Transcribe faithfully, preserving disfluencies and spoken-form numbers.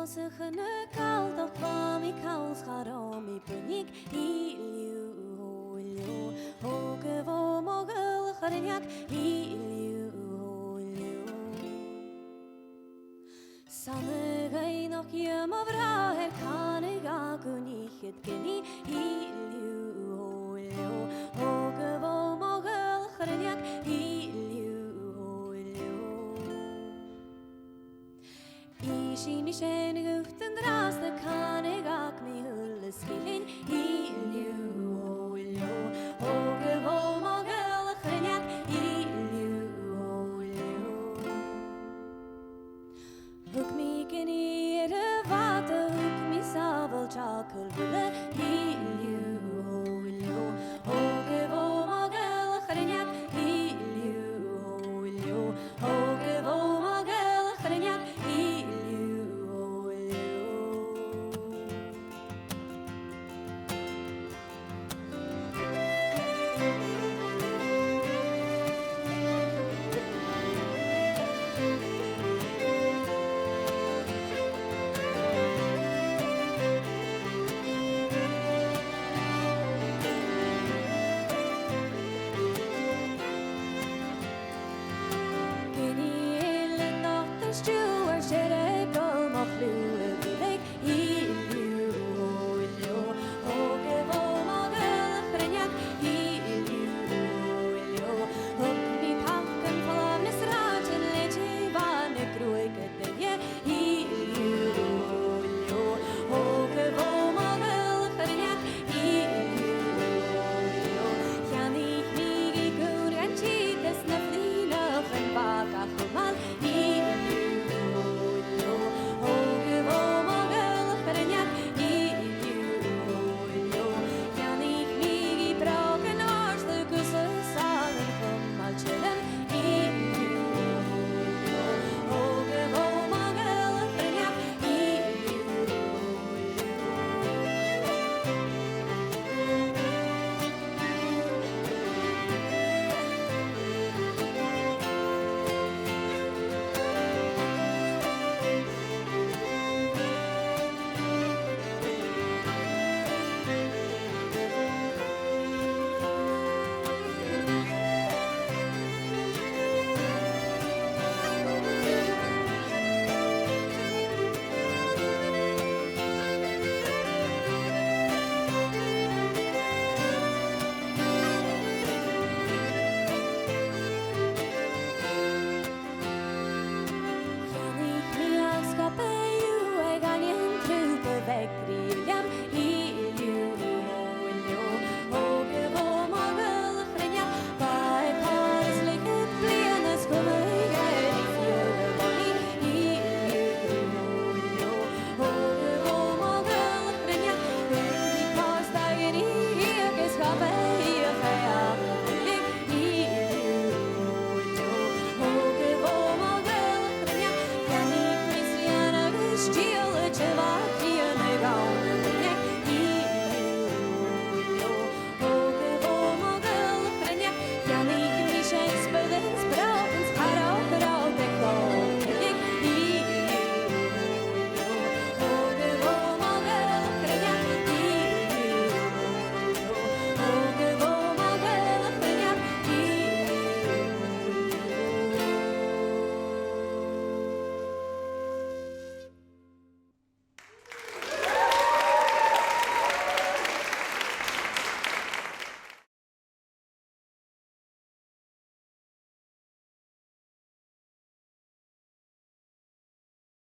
Sa chun a' gabhail, 's bha mi call 's cha robh mi buinidh, hì liù, hò liù, thog a' bhò mo ghaol a' chruinneag, hì liù, hò liù. 'S ann a dh'fhaighnich e mo bhràthair, canaidh e gun iad gin i, hì liù, hò liù, thog a' bhò mo ghaol a' chruinneag, hì liù, hò liù. Innsidh mi sin dhut an-dràsta, canaidh e mi a h-uile sgillinn, hì